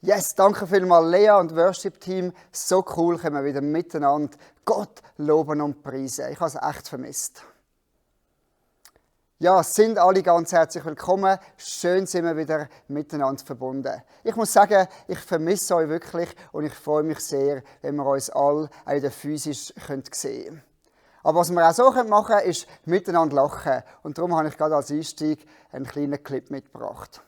Yes, danke vielmals Lea und Worship-Team. So cool, können wir wieder miteinander Gott loben und preisen. Ich habe es echt vermisst. Ja, sind alle ganz herzlich willkommen. Schön sind wir wieder miteinander verbunden. Ich muss sagen, ich vermisse euch wirklich und ich freue mich sehr, wenn wir uns alle auch wieder physisch sehen können. Aber was wir auch so machen können, ist miteinander lachen. Und darum habe ich gerade als Einstieg einen kleinen Clip mitgebracht.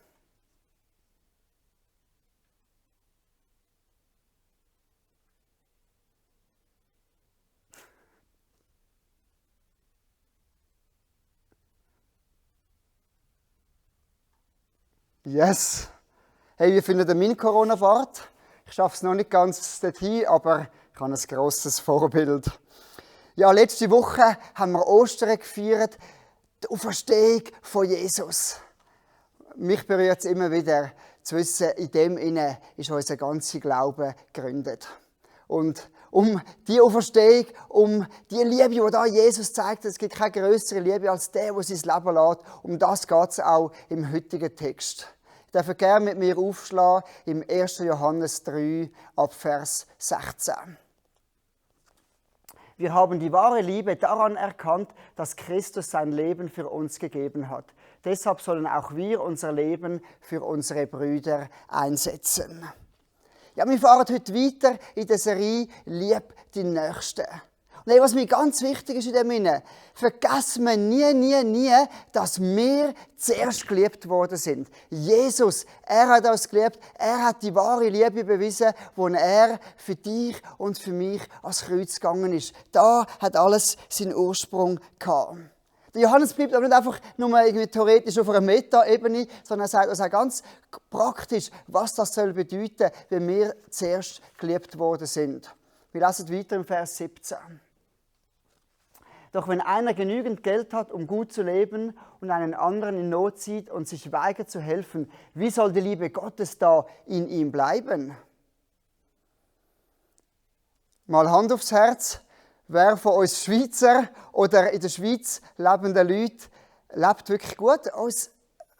Yes! Hey, wie findet ihr meine Corona-Fahrt? Ich schaffe es noch nicht ganz dorthin, aber ich habe ein grosses Vorbild. Ja, letzte Woche haben wir Ostern gefeiert, die Auferstehung von Jesus. Mich berührt es immer wieder, zu wissen, in dem Innen ist unser ganzer Glaube gegründet. Und um die Auferstehung, um die Liebe, die da Jesus zeigt, es gibt keine größere Liebe als der sein Leben lässt, um das geht es auch im heutigen Text. Ich darf gerne mit mir aufschlagen im 1. Johannes 3, ab Vers 16. Wir haben die wahre Liebe daran erkannt, dass Christus sein Leben für uns gegeben hat. Deshalb sollen auch wir unser Leben für unsere Brüder einsetzen. Ja, wir fahren heute weiter in der Serie «Lieb die Nächsten». Und hey, was mir ganz wichtig ist in dem Sinne, vergessen wir nie, dass wir zuerst geliebt worden sind. Jesus, er hat uns geliebt, er hat die wahre Liebe bewiesen, wo er für dich und für mich ans Kreuz gegangen ist. Da hat alles seinen Ursprung gehabt. Der Johannes bleibt aber nicht einfach nur irgendwie theoretisch auf einer Meta-Ebene, sondern er sagt uns auch ganz praktisch, was das soll bedeuten, wenn wir zuerst geliebt worden sind. Wir lesen weiter im Vers 17. Doch wenn einer genügend Geld hat, um gut zu leben und einen anderen in Not sieht und sich weigert zu helfen, wie soll die Liebe Gottes da in ihm bleiben? Mal Hand aufs Herz. Wer von uns Schweizer oder in der Schweiz lebenden Leuten lebt wirklich gut? Uns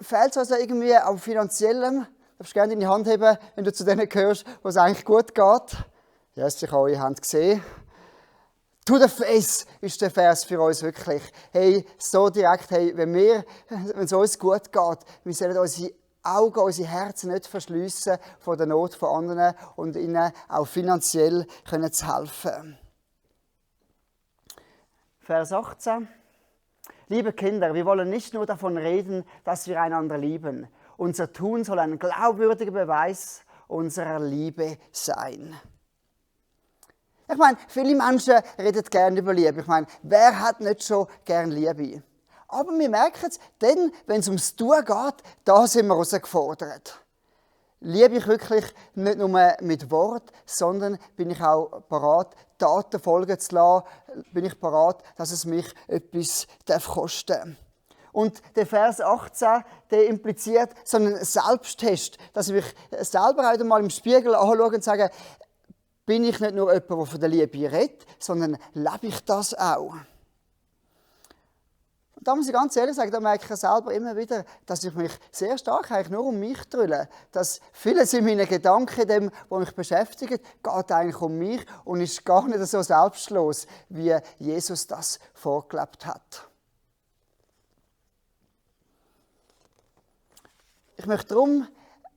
fehlt es also irgendwie am Finanziellen. Du darfst gerne deine Hand heben, wenn du zu denen gehörst, wo es eigentlich gut geht. Ja, yes, ich habe eure Hand gesehen. To the face ist der Vers für uns wirklich. Hey, so direkt, hey, wenn es uns gut geht, wir sollen unsere Augen, unsere Herzen nicht verschliessen vor der Not von anderen und ihnen auch finanziell zu helfen. Vers 18. Liebe Kinder, wir wollen nicht nur davon reden, dass wir einander lieben. Unser Tun soll ein glaubwürdiger Beweis unserer Liebe sein. Ich meine, viele Menschen reden gerne über Liebe. Ich meine, wer hat nicht schon gern Liebe? Aber wir merken es, denn wenn es ums Tun geht, da sind wir herausgefordert. Liebe ich wirklich nicht nur mit Wort, sondern bin ich auch bereit, Taten folgen zu lassen, bin ich bereit, dass es mich etwas kosten darf. Und der Vers 18, der impliziert so einen Selbsttest, dass ich mich selber auch mal im Spiegel anschaue und sage, bin ich nicht nur jemand, der von der Liebe redet, sondern lebe ich das auch? Und da muss ich ganz ehrlich sagen, da merke ich selber immer wieder, dass ich mich sehr stark eigentlich nur um mich drülle. Dass vieles in meinen Gedanken, dem, was mich beschäftigt, geht eigentlich um mich und ist gar nicht so selbstlos, wie Jesus das vorgelebt hat. Ich möchte darum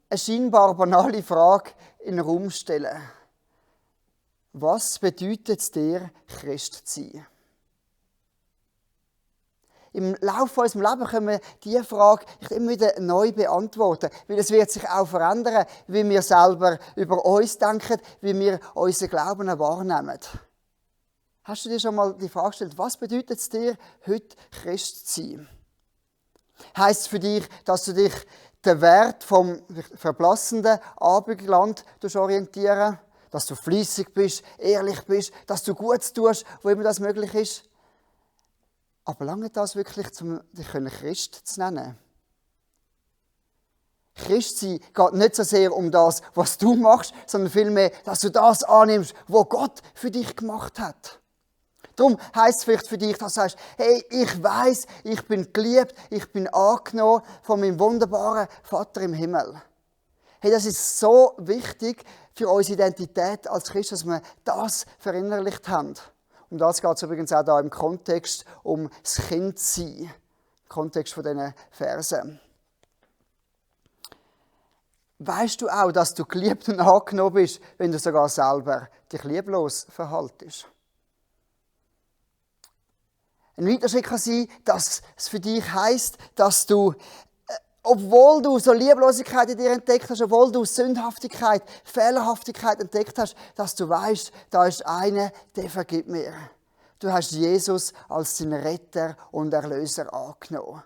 eine scheinbar banale Frage in den Raum stellen. Was bedeutet es dir, Christ zu sein? Im Laufe unseres Lebens können wir diese Frage immer wieder neu beantworten, weil es wird sich auch verändern, wie wir selber über uns denken, wie wir unseren Glauben wahrnehmen. Hast du dir schon mal die Frage gestellt, was bedeutet es dir, heute Christ zu sein? Heisst es für dich, dass du dich den Wert vom verblassenden Abendland orientieren, dass du fleissig bist, ehrlich bist, dass du Gutes tust, wo immer das möglich ist? Aber lange das wirklich, um dich Christ zu nennen? Christsein geht nicht so sehr um das, was du machst, sondern vielmehr, dass du das annimmst, was Gott für dich gemacht hat. Darum heisst es vielleicht für dich, dass du sagst, hey, ich weiss, ich bin geliebt, ich bin angenommen von meinem wunderbaren Vater im Himmel. Hey, das ist so wichtig für unsere Identität als Christ, dass wir das verinnerlicht haben. Um das geht es übrigens auch da im Kontext um das Kindsein, im Kontext von diesen Versen. Weißt du auch, dass du geliebt und angenommen bist, wenn du sogar selber dich lieblos verhaltest? Ein weiterer Schritt kann sein, dass es für dich heisst, dass du, obwohl du so Lieblosigkeit in dir entdeckt hast, obwohl du Sündhaftigkeit, Fehlerhaftigkeit entdeckt hast, dass du weißt, da ist einer, der vergibt mir. Du hast Jesus als deinen Retter und Erlöser angenommen.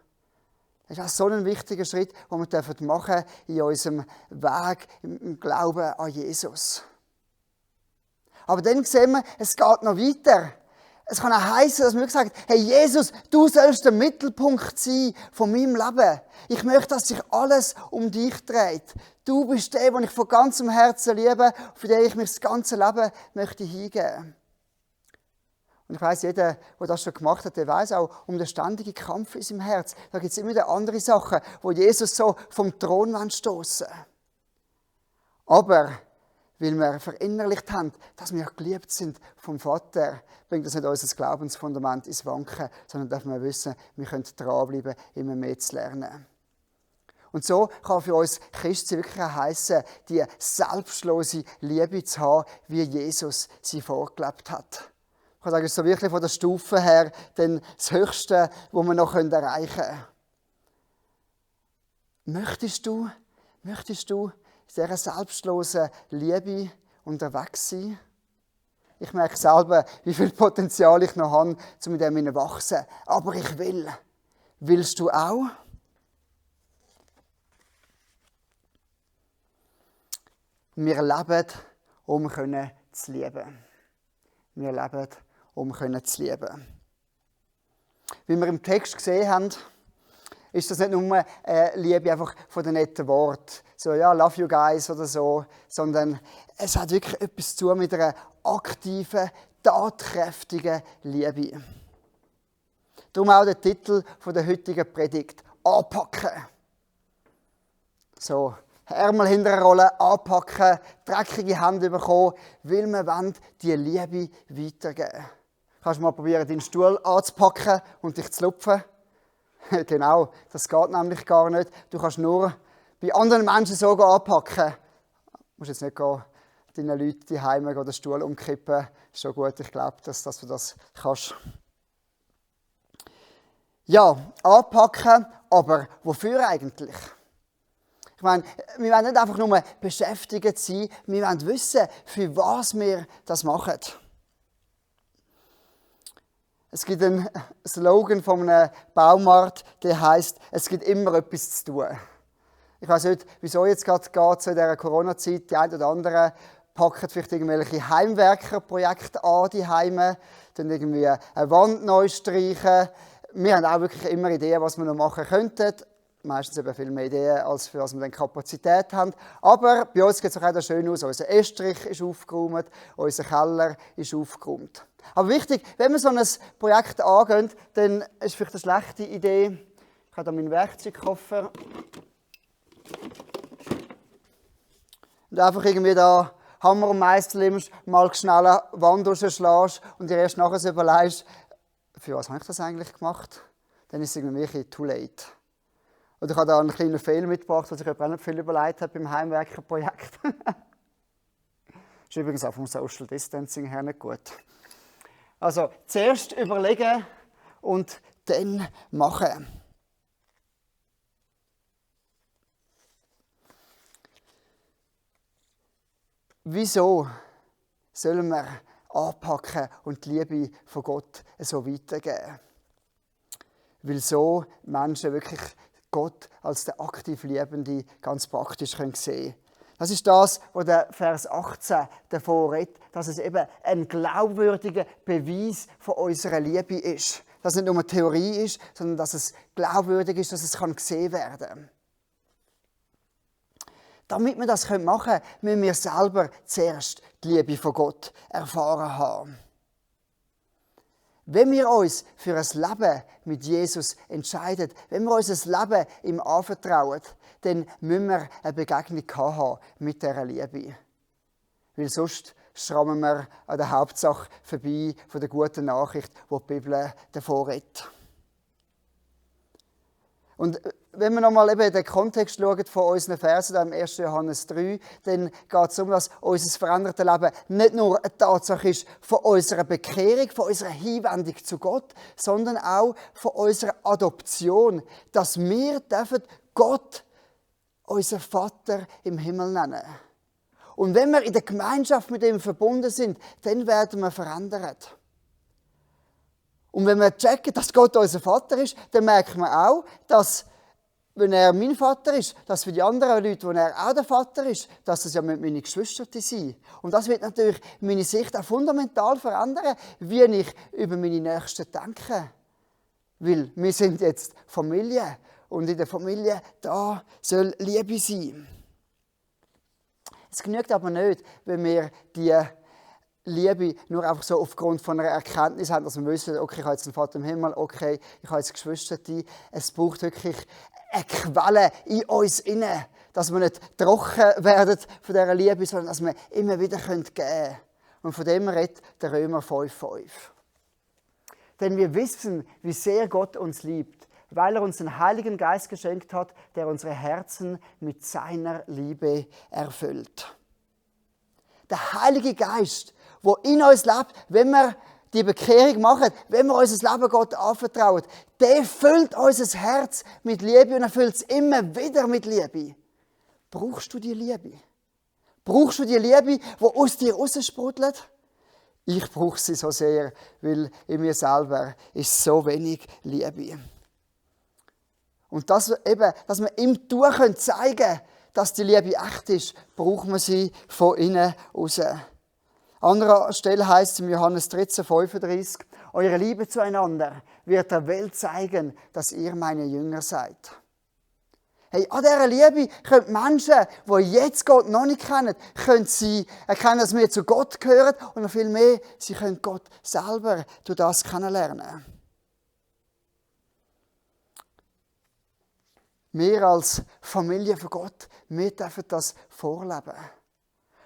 Das ist auch so ein wichtiger Schritt, den wir machen dürfen in unserem Weg im Glauben an Jesus. Aber dann sehen wir, es geht noch weiter. Es kann auch heissen, dass man sagt, hey Jesus, du sollst der Mittelpunkt sein von meinem Leben. Ich möchte, dass sich alles um dich dreht. Du bist der, den ich von ganzem Herzen liebe, für den ich mir das ganze Leben möchte hingeben. Und ich weiss, jeder, der das schon gemacht hat, der weiss auch um den ständigen Kampf in seinem Herz. Da gibt es immer wieder andere Sachen, wo Jesus so vom Thron stoßen will. Aber weil wir verinnerlicht haben, dass wir geliebt sind vom Vater, bringt das nicht unser Glaubensfundament ins Wanken, sondern dürfen wir wissen, wir können dranbleiben, immer mehr zu lernen. Und so kann für uns Christen wirklich auch heissen, die selbstlose Liebe zu haben, wie Jesus sie vorgelebt hat. Ich kann sagen, das ist so wirklich von der Stufe her dann das Höchste, was wir noch erreichen können. Möchtest du in dieser selbstlosen Liebe unterwegs sein? Ich merke selber, wie viel Potenzial ich noch habe, um in dem zu wachsen. Aber ich will. Willst du auch? Wir leben, um zu lieben. Wir leben, um zu lieben. Wie wir im Text gesehen haben, ist das nicht nur Liebe einfach von den netten Worten, so ja, love you guys oder so, sondern es hat wirklich etwas zu tun mit einer aktiven, tatkräftigen Liebe. Darum auch der Titel der heutigen Predigt, anpacken. So, Ärmel hinterrollen, anpacken, dreckige Hände bekommen, weil wir wollen die Liebe weitergeben. Kannst du mal probieren, deinen Stuhl anzupacken und dich zu lupfen? Genau, das geht nämlich gar nicht. Du kannst nur bei anderen Menschen so anpacken. Du musst jetzt nicht deinen Leuten die Heime den Stuhl umkippen. Ist schon gut, ich glaube, dass du das kannst. Ja, anpacken, aber wofür eigentlich? Ich meine, wir wollen nicht einfach nur beschäftigt sein, wir wollen wissen, für was wir das machen. Es gibt einen Slogan von einem Baumarkt, der heisst, es gibt immer etwas zu tun. Ich weiss nicht, wieso jetzt gerade geht, so in dieser Corona-Zeit, die einen oder anderen packen vielleicht irgendwelche Heimwerkerprojekte an, die Heime, dann irgendwie eine Wand neu streichen. Wir haben auch wirklich immer Ideen, was wir noch machen könnten. Meistens eben viel mehr Ideen, als für was wir dann Kapazität haben. Aber bei uns sieht es auch schön aus. Unser Estrich ist aufgeräumt, unser Keller ist aufgeräumt. Aber wichtig, wenn wir so ein Projekt angehen, dann ist es vielleicht eine schlechte Idee. Ich habe hier meinen Werkzeugkoffer. Und einfach irgendwie da Hammer und Meißel nimmst, mal schnell eine Wand rausschlägst und dir erst nachher überlegst, für was habe ich das eigentlich gemacht? Dann ist es irgendwie too late. Oder ich habe da einen kleinen Fehler mitgebracht, was ich auch nicht viel überlegt habe beim Heimwerkerprojekt. Ist übrigens auch vom Social Distancing her nicht gut. Also, zuerst überlegen und dann machen. Wieso sollen wir anpacken und die Liebe von Gott so weitergeben? Weil so Menschen wirklich Gott als der aktiv Liebende ganz praktisch sehen können. Das ist das, was der Vers 18 davon redet, dass es eben ein glaubwürdiger Beweis von unserer Liebe ist. Dass es nicht nur eine Theorie ist, sondern dass es glaubwürdig ist, dass es gesehen werden kann. Damit wir das machen können, müssen wir selber zuerst die Liebe von Gott erfahren haben. Wenn wir uns für ein Leben mit Jesus entscheiden, wenn wir uns ein Leben ihm anvertrauen, dann müssen wir eine Begegnung haben mit dieser Liebe. Weil sonst schrammen wir an der Hauptsache vorbei von der guten Nachricht, die die Bibel davor redet. Und wenn wir nochmal eben den Kontext schauen von unseren Versen im 1. Johannes 3, dann geht es um, dass unser verändertes Leben nicht nur eine Tatsache ist von unserer Bekehrung, von unserer Hinwendung zu Gott, sondern auch von unserer Adoption, dass wir Gott unseren Vater im Himmel nennen. Und wenn wir in der Gemeinschaft mit ihm verbunden sind, dann werden wir verändert. Und wenn wir checken, dass Gott unser Vater ist, dann merken wir auch, dass, wenn er mein Vater ist, dass für die anderen Leute, wo er auch der Vater ist, dass das ja mit meinen Geschwistern sind. Und das wird natürlich meine Sicht auch fundamental verändern, wie ich über meine Nächsten denke. Weil wir sind jetzt Familie und in der Familie, da soll Liebe sein. Es genügt aber nicht, wenn wir die Liebe nur einfach so aufgrund von einer Erkenntnis haben, dass wir wissen, okay, ich habe jetzt einen Vater im Himmel, okay, ich habe jetzt Geschwister. Es braucht wirklich eine Quelle in uns inne, dass wir nicht trocken werden von dieser Liebe, sondern dass wir immer wieder geben können. Und von dem redet der Römer 5,5. Denn wir wissen, wie sehr Gott uns liebt, weil er uns den Heiligen Geist geschenkt hat, der unsere Herzen mit seiner Liebe erfüllt. Der Heilige Geist, der in uns lebt, wenn wir die Bekehrung machen, wenn wir unser Leben Gott anvertrauen, der füllt unser Herz mit Liebe und erfüllt es immer wieder mit Liebe. Brauchst du die Liebe? Brauchst du die Liebe, die aus dir raussprudelt? Ich brauche sie so sehr, weil in mir selber ist so wenig Liebe. Und dass wir ihm zeigen können, dass die Liebe echt ist, brauchen wir sie von innen raus. An anderer Stelle heißt es im Johannes 13,35, eure Liebe zueinander wird der Welt zeigen, dass ihr meine Jünger seid. Hey, an dieser Liebe können Menschen, die jetzt Gott noch nicht kennen, können sie erkennen, dass wir zu Gott gehören und noch viel mehr, sie können Gott selber durch das kennenlernen. Wir als Familie von Gott, wir dürfen das vorleben.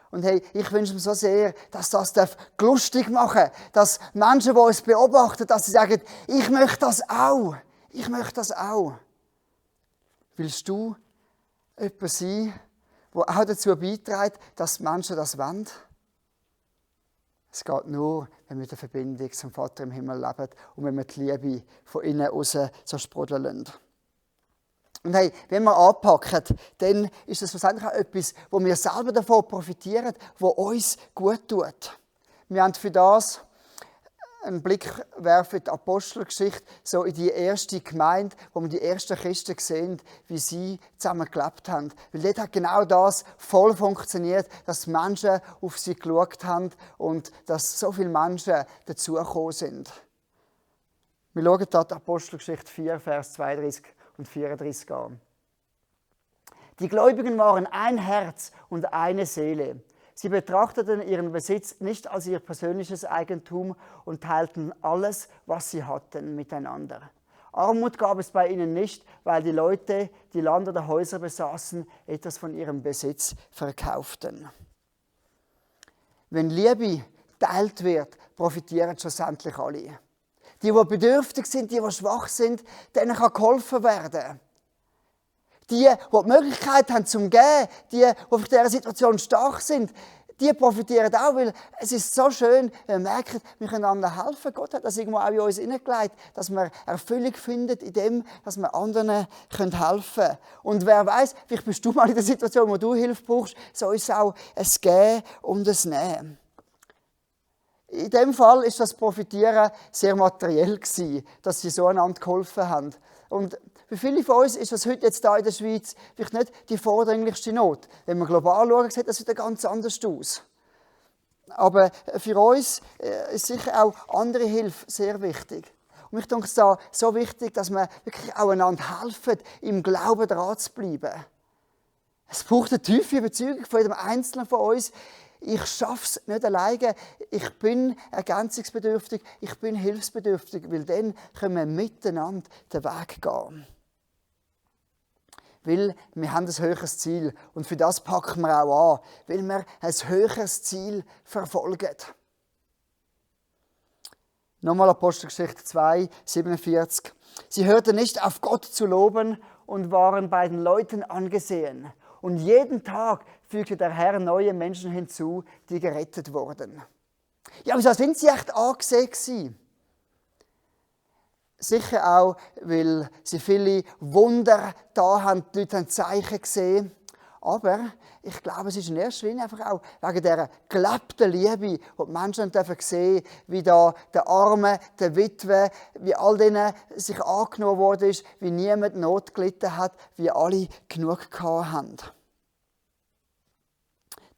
Und hey, ich wünsche mir so sehr, dass das lustig machen darf, dass Menschen, die uns beobachten, dass sie sagen, ich möchte das auch. Ich möchte das auch. Willst du jemand sein, der auch dazu beiträgt, dass die Menschen das wollen? Es geht nur, wenn wir in der Verbindung zum Vater im Himmel leben und wenn wir die Liebe von innen raus so sprudeln lassen. Und hey, wenn wir anpacken, dann ist das schlussendlich auch etwas, wo wir selber davon profitieren, wo uns gut tut. Wir haben für das einen Blick werfen in die Apostelgeschichte, so in die erste Gemeinde, wo wir die ersten Christen sehen, wie sie zusammen gelebt haben. Weil dort hat genau das voll funktioniert, dass Menschen auf sie geschaut haben und dass so viele Menschen dazugekommen sind. Wir schauen hier die Apostelgeschichte 4, Vers 32 und 34 an. Die Gläubigen waren ein Herz und eine Seele. Sie betrachteten ihren Besitz nicht als ihr persönliches Eigentum und teilten alles, was sie hatten, miteinander. Armut gab es bei ihnen nicht, weil die Leute, die Land oder Häuser besaßen, etwas von ihrem Besitz verkauften. Wenn Liebe geteilt wird, profitieren schlussendlich alle. Die bedürftig sind, die schwach sind, denen kann geholfen werden. Die Möglichkeit haben zum Geben, die auf dieser Situation stark sind, die profitieren auch, weil es ist so schön, wenn wir merken, wir können einander helfen. Gott hat das irgendwo auch in uns hineingelegt, dass wir Erfüllung finden in dem, dass wir anderen helfen können. Und wer weiß, vielleicht bist du mal in der Situation, wo du Hilfe brauchst, so ist es auch ein Geben und ein Nehmen. In dem Fall ist das Profitieren sehr materiell gewesen, dass sie so einander geholfen haben. Und für viele von uns ist das heute jetzt da in der Schweiz vielleicht nicht die vordringlichste Not. Wenn wir global schauen, sieht das wieder ganz anders aus. Aber für uns ist sicher auch andere Hilfe sehr wichtig. Und ich denke es da so wichtig, dass wir wirklich auch einander helfen, im Glauben dran zu bleiben. Es braucht eine tiefe Überzeugung von jedem Einzelnen von uns. Ich schaffe es nicht alleine. Ich bin ergänzungsbedürftig, ich bin hilfsbedürftig, weil dann können wir miteinander den Weg gehen. Weil wir haben ein höheres Ziel und für das packen wir auch an, weil wir ein höheres Ziel verfolgen. Nochmal Apostelgeschichte 2, 47. Sie hörten nicht auf, Gott zu loben und waren bei den Leuten angesehen. Und jeden Tag fügte der Herr neue Menschen hinzu, die gerettet wurden. Ja, wieso sind sie echt angesehen gewesen? Sicher auch, weil sie viele Wunder da haben, die Leute haben Zeichen gesehen. Aber ich glaube, es ist in erster Linie einfach auch wegen dieser gelebten Liebe, die die Menschen sehen, wie da der Armen, der Witwe, wie all denen sich angenommen worden ist, wie niemand Not gelitten hat, wie alle genug gehabt haben.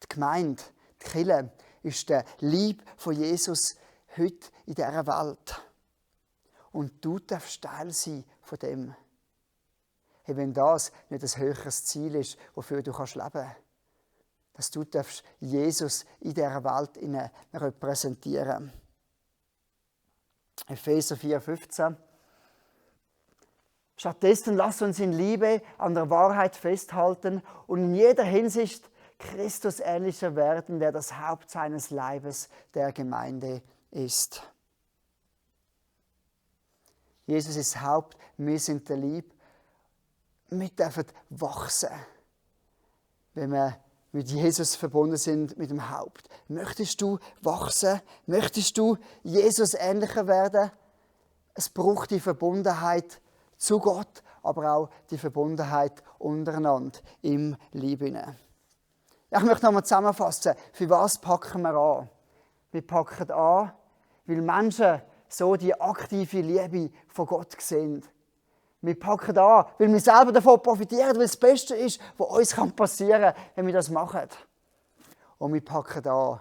Die Gemeinde, die Kirche, ist der Leib von Jesus heute in dieser Welt. Und du darfst Teil sein von dem. Hey, wenn das nicht ein höheres Ziel ist, wofür du leben kannst, dass du darfst Jesus in dieser Welt repräsentieren. Epheser 4,15. Stattdessen lass uns in Liebe an der Wahrheit festhalten und in jeder Hinsicht Christus ähnlicher werden, der das Haupt seines Leibes, der Gemeinde ist. Jesus ist das Haupt, wir sind der Leib. Wir dürfen wachsen, wenn wir mit Jesus verbunden sind, mit dem Haupt. Möchtest du wachsen? Möchtest du Jesus ähnlicher werden? Es braucht die Verbundenheit zu Gott, aber auch die Verbundenheit untereinander im Liebe. Ich möchte nochmal zusammenfassen, für was packen wir an? Wir packen an, weil Menschen so die aktive Liebe von Gott sehen. Wir packen an, weil wir selber davon profitieren, weil es das Beste ist, was uns passieren kann, wenn wir das machen. Und wir packen an,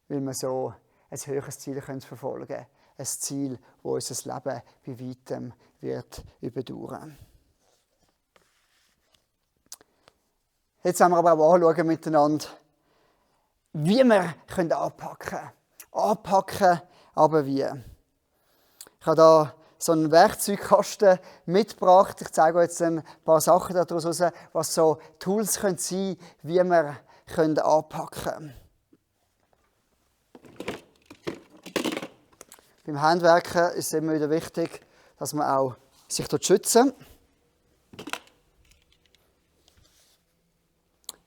weil wir so ein höheres Ziel verfolgen können. Ein Ziel, das unser Leben bei weitem wird überdauern. Jetzt wollen wir aber auch anschauen miteinander, wie wir anpacken können. Anpacken, aber wie. Ich habe hier so einen Werkzeugkasten mitgebracht. Ich zeige euch jetzt ein paar Sachen daraus, was so Tools sein können, wie wir anpacken können. Beim Handwerken ist es immer wieder wichtig, dass man auch sich dort schützen.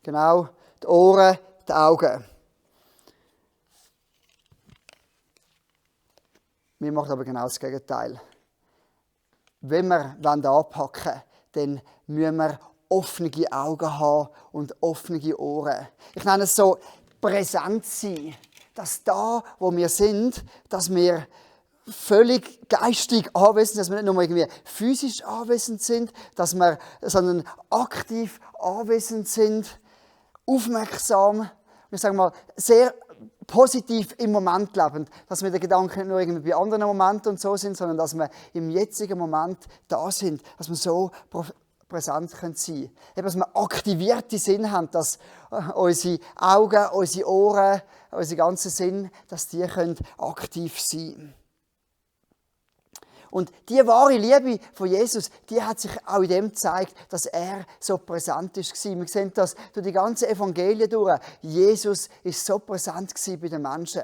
Genau, die Ohren, die Augen. Wir machen aber genau das Gegenteil. Wenn wir anpacken wollen, dann müssen wir offene Augen haben und offene Ohren. Ich nenne es so präsent sein. Dass da, wo wir sind, dass wir völlig geistig anwesend sind, dass wir nicht nur irgendwie physisch anwesend sind, sondern aktiv anwesend sind, aufmerksam, ich sage mal, sehr positiv im Moment lebend, dass wir den Gedanken nicht nur irgendwie bei anderen Momenten und so sind, sondern dass wir im jetzigen Moment da sind, dass wir so präsent sein können. Eben, dass wir aktivierte Sinn haben, dass unsere Augen, unsere Ohren, unsere ganzen Sinn, dass die aktiv sein können. Und die wahre Liebe von Jesus, die hat sich auch in dem gezeigt, dass er so präsent war. Wir sehen das durch die ganzen Evangelien durch. Jesus war so präsent bei den Menschen.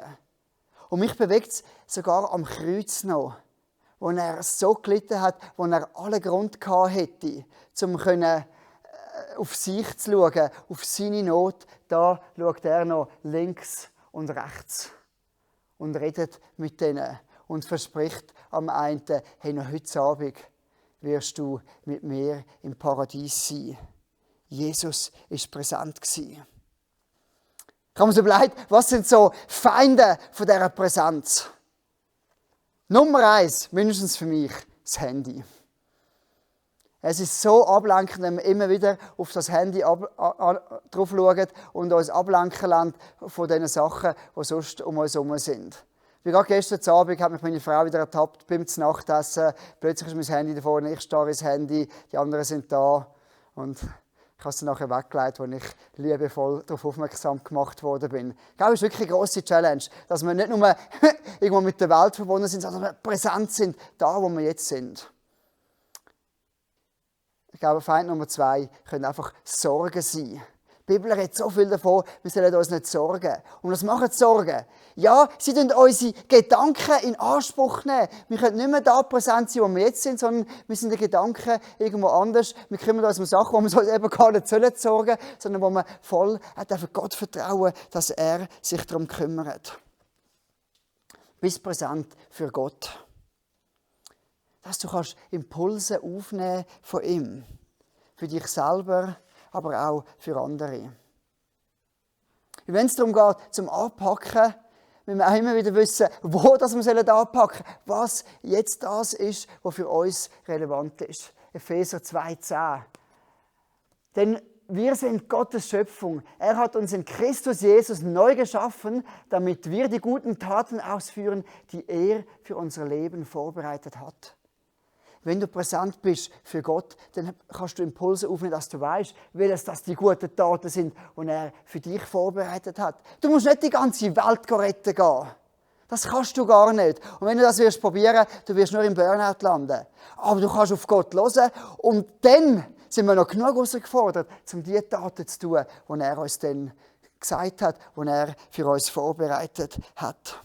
Und mich bewegt es sogar am Kreuz noch, wo er so gelitten hat, wo er allen Grund gehabt hätte, um auf sich zu schauen, auf seine Not. Da schaut er noch links und rechts und redet mit denen. Und verspricht am einen, hey, noch heute Abend wirst du mit mir im Paradies sein. Jesus war präsent. Ich habe mir so überlegt, was sind so Feinde von dieser Präsenz? Nummer 1, mindestens für mich, das Handy. Es ist so ablenkend, wenn wir immer wieder auf das Handy drauf schauen und uns ablenken lassen von den Sachen, die sonst um uns herum sind. Wie gerade gestern Abend hat mich meine Frau wieder ertappt beim Nachtessen. Plötzlich ist mein Handy da vorne, ich starre ins Handy, die anderen sind da. Und Ich habe es nachher weggelegt, als ich liebevoll darauf aufmerksam gemacht worden bin. Das ist wirklich eine grosse Challenge, dass wir nicht nur irgendwo mit der Welt verbunden sind, sondern dass wir präsent sind, da wo wir jetzt sind. Ich glaube, Feind Nummer 2 können einfach Sorgen sein. Die Bibel redet so viel davon, wir sollen uns nicht sorgen. Und was machen die Sorgen? Ja, sie nehmen unsere Gedanken in Anspruch nehmen. Wir können nicht mehr da präsent sein, wo wir jetzt sind, sondern wir sind in Gedanken irgendwo anders. Wir kümmern uns um Sachen, wo wir uns eben gar nicht sorgen sollen, sondern wo wir voll Gott vertrauen, dass er sich darum kümmert. Bist präsent für Gott. Dass du kannst Impulse aufnehmen von ihm. Für dich selber, aber auch für andere. Wenn es darum geht, zum Anpacken, müssen wir auch immer wieder wissen, wo das wir anpacken sollen, was jetzt das ist, was für uns relevant ist. Epheser 2,10. Denn wir sind Gottes Schöpfung. Er hat uns in Christus Jesus neu geschaffen, damit wir die guten Taten ausführen, die er für unser Leben vorbereitet hat. Wenn du präsent bist für Gott, dann kannst du Impulse aufnehmen, dass du weißt, welches das die guten Taten sind, die er für dich vorbereitet hat. Du musst nicht die ganze Welt retten gehen. Das kannst du gar nicht. Und wenn du das probieren wirst, du wirst nur im Burnout landen. Aber du kannst auf Gott hören und dann sind wir noch genug herausgefordert, um die Taten zu tun, die er uns dann gesagt hat, die er für uns vorbereitet hat.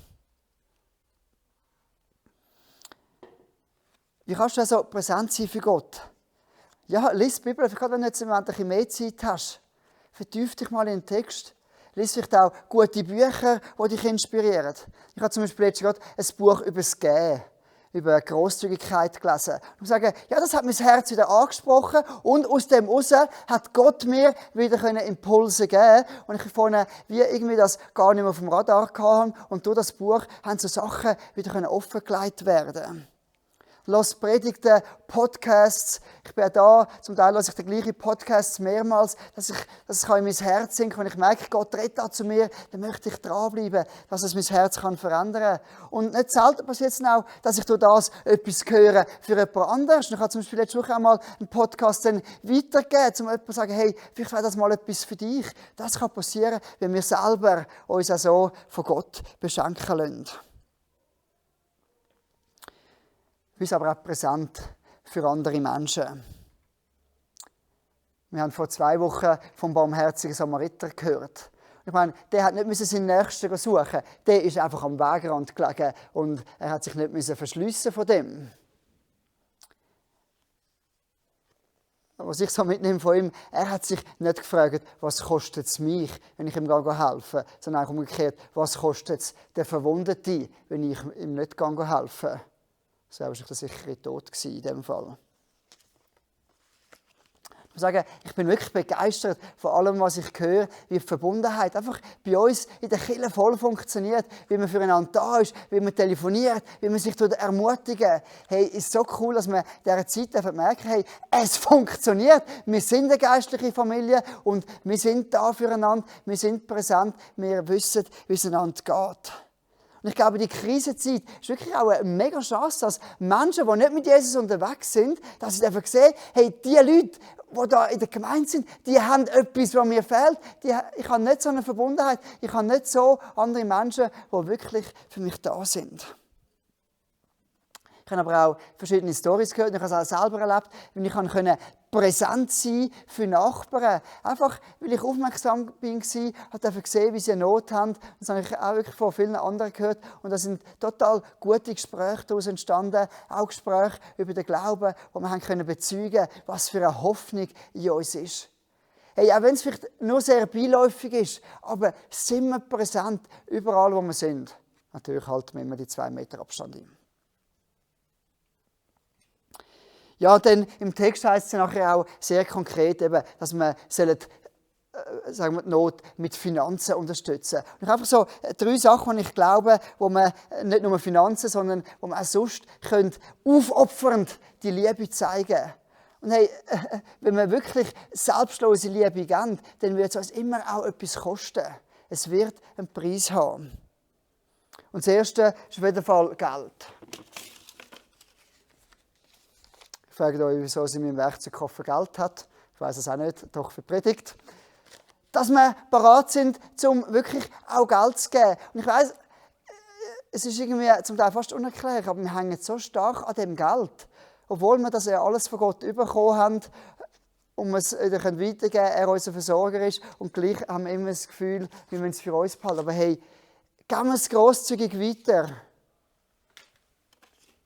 Wie kannst du also präsent sein für Gott? Ja, lies die Bibel, gerade wenn du jetzt im Moment ein bisschen mehr Zeit hast. Vertief dich mal in den Text. Lies vielleicht auch gute Bücher, die dich inspirieren. Ich habe zum Beispiel jetzt gerade ein Buch über das Geben, über Grosszügigkeit gelesen. Und sagen, ja, das hat mein Herz wieder angesprochen und aus dem heraus hat Gott mir wieder Impulse geben und ich vorne wie irgendwie das gar nicht mehr auf dem Radar hatte und durch das Buch haben so Sachen wieder offengelegt werden. Lass Predigten, Podcasts. Ich bin da, zum Teil lasse ich die gleichen Podcasts mehrmals, dass es in mein Herz sinkt. Wenn ich merke, Gott redet da zu mir, dann möchte ich dranbleiben, dass es mein Herz verändern kann. Und nicht selten passiert es auch, dass ich durch das etwas höre für jemand anderes. Ich habe zum Beispiel letzte Woche einmal einen Podcast dann weitergegeben, um jemandem zu sagen, hey, vielleicht wäre das mal etwas für dich. Das kann passieren, wenn wir selber uns auch so von Gott beschenken lassen. Wir sind aber auch präsent für andere Menschen. Wir haben vor 2 Wochen vom barmherzigen Samariter gehört. Ich meine, der hat nicht seinen Nächsten suchen. Der ist einfach am Wegrand gelegen und er hat sich nicht verschliessen von dem. Was ich so mitnehme von ihm, er hat sich nicht gefragt, was kostet es mich, wenn ich ihm helfe, sondern auch umgekehrt, was kostet es den Verwundeten, wenn ich ihm nicht helfe. Das wäre wahrscheinlich der sichere Tod gewesen in diesem Fall. Ich muss sagen, ich bin wirklich begeistert von allem, was ich höre, wie die Verbundenheit einfach bei uns in der Kirche voll funktioniert, wie man füreinander da ist, wie man telefoniert, wie man sich ermutigen. Hey, ist so cool, dass man in dieser Zeit merken, hey, es funktioniert. Wir sind eine geistliche Familie und wir sind da füreinander, wir sind präsent, wir wissen, wie es einander geht. Und ich glaube, die Krisenzeit ist wirklich auch eine mega Chance, dass Menschen, die nicht mit Jesus unterwegs sind, dass sie einfach sehen, hey, die Leute, die da in der Gemeinde sind, die haben etwas, was mir fehlt. Ich habe nicht so eine Verbundenheit. Ich habe nicht so andere Menschen, die wirklich für mich da sind. Ich habe aber auch verschiedene Storys gehört und ich habe es auch selber erlebt, wenn ich präsent sein für Nachbarn. Einfach, weil ich aufmerksam war, habe ich gesehen, wie sie eine Not haben. Das habe ich auch wirklich von vielen anderen gehört. Und da sind total gute Gespräche daraus entstanden. Auch Gespräche über den Glauben, wo wir bezeugen können, was für eine Hoffnung in uns ist. Hey, auch wenn es vielleicht nur sehr beiläufig ist, aber sind wir präsent überall, wo wir sind. Natürlich halten wir immer die 2 Meter Abstand ein. Ja, denn im Text heißt es nachher auch sehr konkret, eben, dass wir sagen wir, die Not mit Finanzen unterstützen. Und ich habe einfach so 3 Sachen, die ich glaube, wo man nicht nur Finanzen, sondern wo man auch sonst aufopfernd die Liebe zeigen können. Und hey, wenn wir wirklich selbstlose Liebe geben, dann wird es uns immer auch etwas kosten. Es wird einen Preis haben. Und das Erste ist auf jeden Fall Geld. Ich frage euch, wieso sie in meinem Werkzeugkoffer Geld hat. ich weiß es auch nicht, doch für die Predigt, dass wir bereit sind, um wirklich auch Geld zu geben. Und ich weiss, es ist irgendwie zum Teil fast unerklärlich, aber wir hängen so stark an dem Geld. Obwohl wir das ja alles von Gott bekommen haben und wir es wieder weitergeben können, er unser Versorger ist und gleich haben wir immer das Gefühl, wir müssen es für uns behalten. Aber hey, geben wir es grosszügig weiter.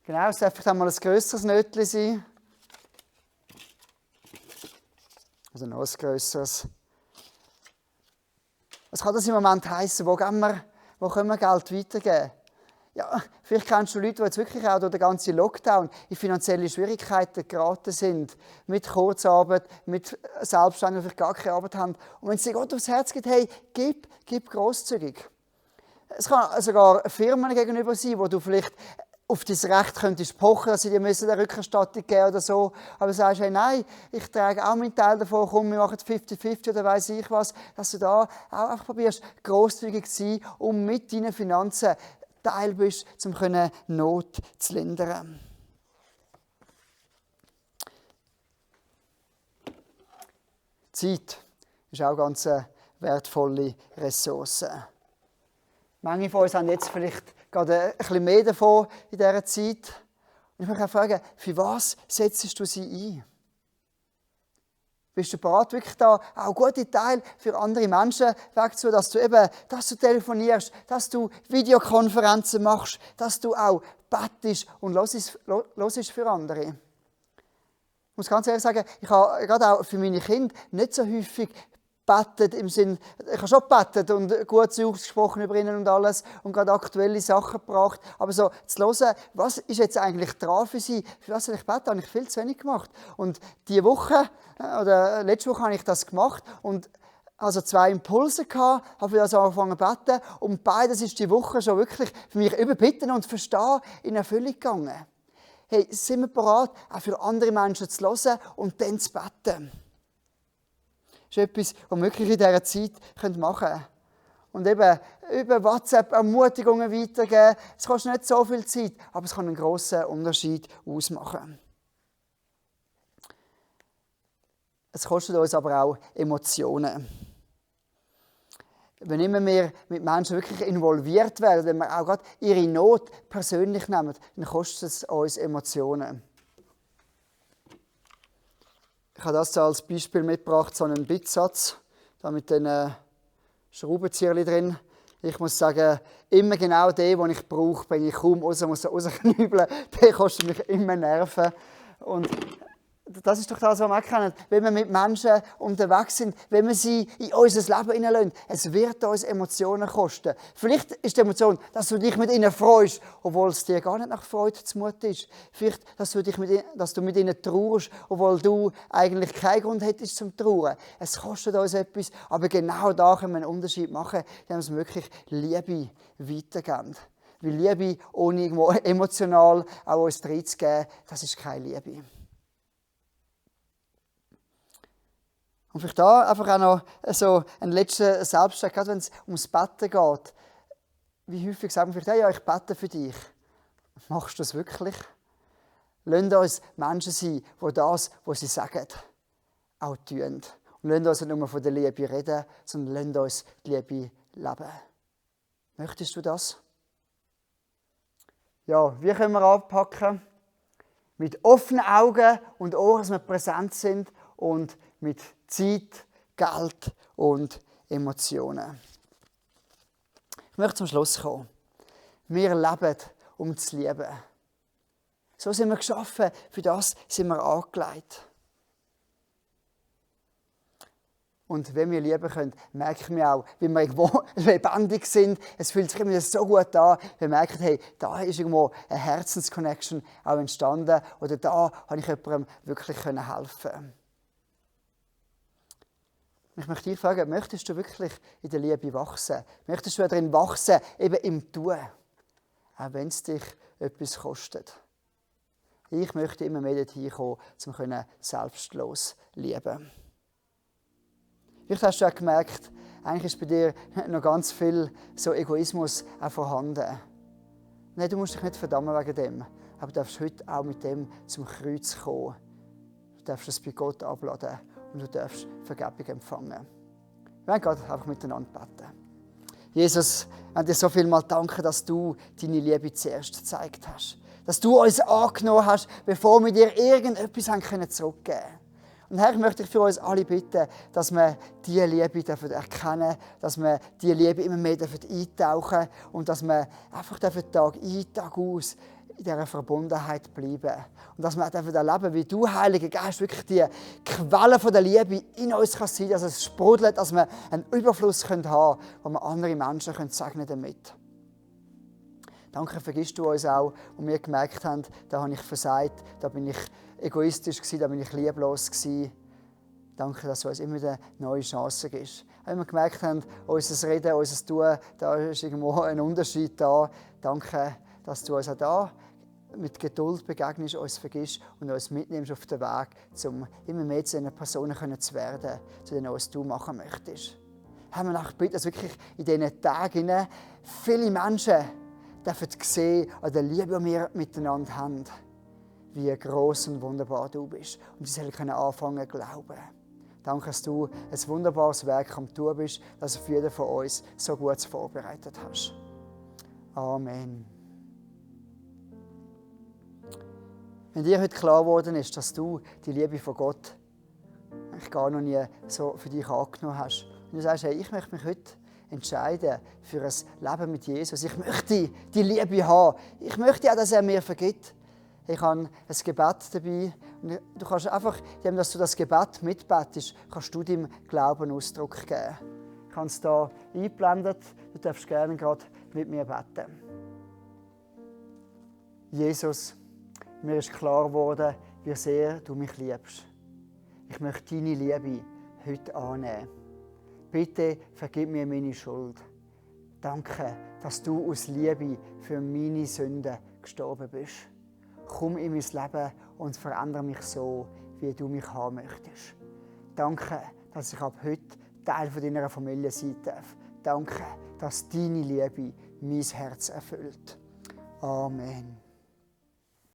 Genau, es darf vielleicht einmal ein grösseres Nötchen sein. Also noch ein grösseres. Was kann das im Moment heissen? Wo können wir Geld weitergeben? Ja, vielleicht kennst du Leute, die jetzt wirklich auch durch den ganzen Lockdown in finanzielle Schwierigkeiten geraten sind. Mit Kurzarbeit, mit Selbstständigen, die vielleicht gar keine Arbeit haben. Und wenn es dir Gott aufs Herz geht, hey, gib grosszügig. Es kann sogar Firmen gegenüber sein, wo du vielleicht auf dein Recht könntest pochen, dass sie dir eine Rückerstattung geben oder so. Aber du sagst, hey, nein, ich trage auch meinen Teil davon, komm, wir machen 50-50 oder weiss ich was. Dass du da auch einfach probierst, grosszügig zu sein, um mit deinen Finanzen Teil bist, um Not zu lindern. Zeit ist auch ganz eine wertvolle Ressource. Manche von uns haben jetzt vielleicht gerade ein bisschen mehr davon in dieser Zeit. Und ich möchte auch fragen, für was setzt du sie ein? Bist du bereit, wirklich da auch gute Teile für andere Menschen wegzunehmen, dass du telefonierst, dass du Videokonferenzen machst, dass du auch bettest und hörst für andere? Ich muss ganz ehrlich sagen, ich habe gerade auch für meine Kinder nicht so häufig gebetet, im Sinn, ich habe schon gebetet und gut ausgesprochen über ihnen und alles und gerade aktuelle Sachen gebracht, aber so zu hören, was ist jetzt eigentlich dran für sie, für was soll ich beten, habe ich viel zu wenig gemacht. Und diese Woche, oder letzte Woche habe ich das gemacht und also 2 Impulse gehabt, habe für das angefangen zu beten und beides ist die Woche schon wirklich für mich überbitten und verstehen in Erfüllung gegangen. Hey, sind wir bereit, auch für andere Menschen zu hören und dann zu beten? Das ist etwas, was wir wirklich in dieser Zeit machen können. Und eben über WhatsApp Ermutigungen weitergeben. Es kostet nicht so viel Zeit, aber es kann einen grossen Unterschied ausmachen. Es kostet uns aber auch Emotionen. Wenn immer mehr mit Menschen wirklich involviert werden, wenn wir auch gerade ihre Not persönlich nehmen, dann kostet es uns Emotionen. Ich habe das als Beispiel mitgebracht, so einen Bitsatz, da mit den Schraubenzieherchen drin. Ich muss sagen, immer genau den, den ich brauche, wenn ich kaum rausknübeln, der kostet mich immer Nerven. Und das ist doch das, was wir auch kennen. Wenn wir mit Menschen unterwegs sind, wenn wir sie in unser Leben hineinlassen, es wird uns Emotionen kosten. Vielleicht ist die Emotion, dass du dich mit ihnen freust, obwohl es dir gar nicht nach Freude zumute ist. Vielleicht, dass du mit ihnen trauerst, obwohl du eigentlich keinen Grund hättest zum Trauern. Es kostet uns etwas, aber genau da können wir einen Unterschied machen, indem wir wirklich Liebe weitergeben. Weil Liebe, ohne irgendwo emotional auch uns reinzugeben, das ist keine Liebe. Und vielleicht da einfach auch noch so einen letzten Selbstcheck, gerade wenn es ums Betten geht. Wie häufig sagen wir vielleicht, ja, ich bete für dich. Machst du das wirklich? Lasst uns Menschen sein, die das, was sie sagen, auch tun. Und lasst uns nicht nur von der Liebe reden, sondern lasst uns die Liebe leben. Möchtest du das? Ja, wie können wir anpacken? Mit offenen Augen und Ohren, dass wir präsent sind und mit Zeit, Geld und Emotionen. Ich möchte zum Schluss kommen. Wir leben, um zu lieben. So sind wir geschaffen, für das sind wir angelegt. Und wenn wir lieben können, merken wir auch, wie wir irgendwo lebendig sind. Es fühlt sich immer so gut an. Wir merken, hey, da ist irgendwo eine Herzensconnection auch entstanden. Oder da habe ich jemandem wirklich helfen. Ich möchte dich fragen, möchtest du wirklich in der Liebe wachsen? Möchtest du darin wachsen, eben im Tun? Auch wenn es dich etwas kostet. Ich möchte immer mehr dorthin kommen, um selbstlos lieben. Vielleicht hast du auch gemerkt, eigentlich ist bei dir noch ganz viel so Egoismus auch vorhanden. Nein, du musst dich nicht verdammen wegen dem, aber du darfst heute auch mit dem zum Kreuz kommen. Du darfst es bei Gott abladen und du darfst Vergebung empfangen. Wir wollen gerade einfach miteinander beten. Jesus, ich möchte dir so viel mal danken, dass du deine Liebe zuerst gezeigt hast. Dass du uns angenommen hast, bevor wir dir irgendetwas zurückgeben können. Und Herr, ich möchte dich für uns alle bitten, dass wir diese Liebe erkennen dürfen, dass wir diese Liebe immer mehr eintauchen dürfen und dass wir einfach Tag ein, Tag aus in dieser Verbundenheit bleiben. Und dass wir auch erleben, wie du, Heiliger Geist, wirklich die Quelle der Liebe in uns sein kann, dass es sprudelt, dass wir einen Überfluss haben können, wo wir andere Menschen segnen damit. Danke, vergisst du uns auch, wo wir gemerkt haben, da habe ich versagt, da bin ich egoistisch gewesen, da bin ich lieblos gewesen. Danke, dass du uns immer eine neue Chance gibst. Wenn wir gemerkt haben, unser Reden, unser Tun, da ist irgendwo ein Unterschied da. Danke, dass du uns auch da mit Geduld begegnest, uns vergisst und uns mitnimmst auf den Weg, um immer mehr zu den Personen zu werden, zu denen was du machen möchtest. Haben wir bitte, dass wirklich in diesen Tagen viele Menschen dürfen sehen, an der Liebe, die wir miteinander haben, wie gross und wunderbar du bist. Und sie sollen anfangen zu glauben. Danke, dass du ein wunderbares Werk am Tun bist, dass du für jeden von uns so gut vorbereitet hast. Amen. Wenn dir heute klar geworden ist, dass du die Liebe von Gott eigentlich gar noch nie so für dich angenommen hast, und du sagst, hey, ich möchte mich heute entscheiden für ein Leben mit Jesus. Ich möchte die Liebe haben. Ich möchte auch, dass er mir vergibt. Ich habe ein Gebet dabei. Und du kannst einfach, indem dass du das Gebet mitbetest, kannst du deinem Glauben Ausdruck geben. Ich habe es hier eingeblendet. Du darfst gerne gerade mit mir beten. Jesus, mir ist klar geworden, wie sehr du mich liebst. Ich möchte deine Liebe heute annehmen. Bitte vergib mir meine Schuld. Danke, dass du aus Liebe für meine Sünden gestorben bist. Komm in mein Leben und verändere mich so, wie du mich haben möchtest. Danke, dass ich ab heute Teil deiner Familie sein darf. Danke, dass deine Liebe mein Herz erfüllt. Amen.